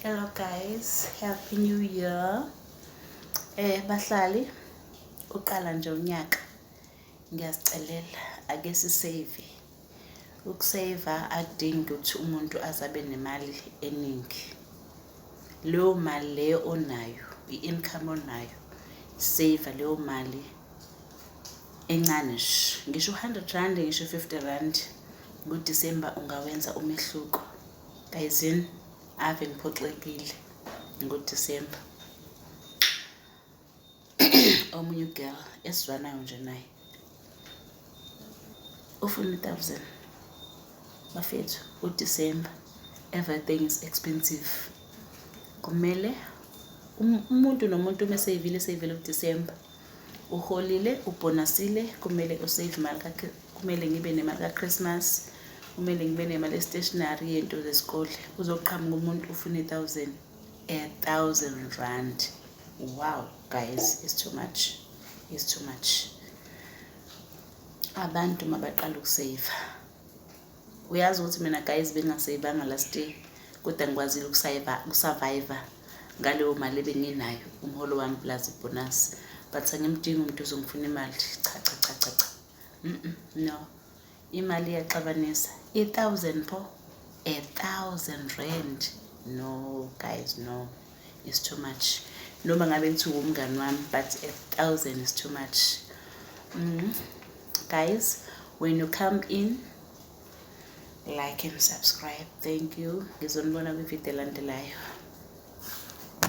Hello guys, happy new year. Bahlali, uqala nje unyaka. Ngiyasicelela ake sisave. Ukusave akudingi ukuthi umuntu azabe nemali eningi. Leyo mali leyo onayo, i-income onayo, save leyo mali encane nje. Ngisho u-R100, ngisho u-R50 ngoDisemba ungawenza umehluko. Guyzini, ave ngiphoxekile ngoDisemba. Omunye ugirl esizwanayo nje naye ufuna i-1000. Bafethu, uDisemba, everything is expensive. Kumele umuntu nomuntu uma eseyivile eseyivele uDisemba, uholile, ubhonasile, kumele usave imali, kumele ngibe nemali ka-Christmas, kumele ngibe nemali e-stationery yento zesikole. Uzoqhamuka umuntu ufuna i-1000, R1,000. Wow guys, it's too much, it's too much. Abantu mabaqala ukuseva. Uyazi ukuthi mina guys bengingaseyivanga last year, kodwa ngikwazile ukusurvive ngaleyo mali ebenginayo, umholo wami plus ibonus. But angimdingi umuntu ozongifuna imali. Cha cha cha cha cha, no, imali iyaxabanisa. I-1000 pho, R1,000, no guys, no, it's too much. Noma ngabe kuthiwa umngani wami, but 1,000 is too much. Guys, when you come in, like and subscribe. Thank you. Ngizonibona kwividiyo elandelayo.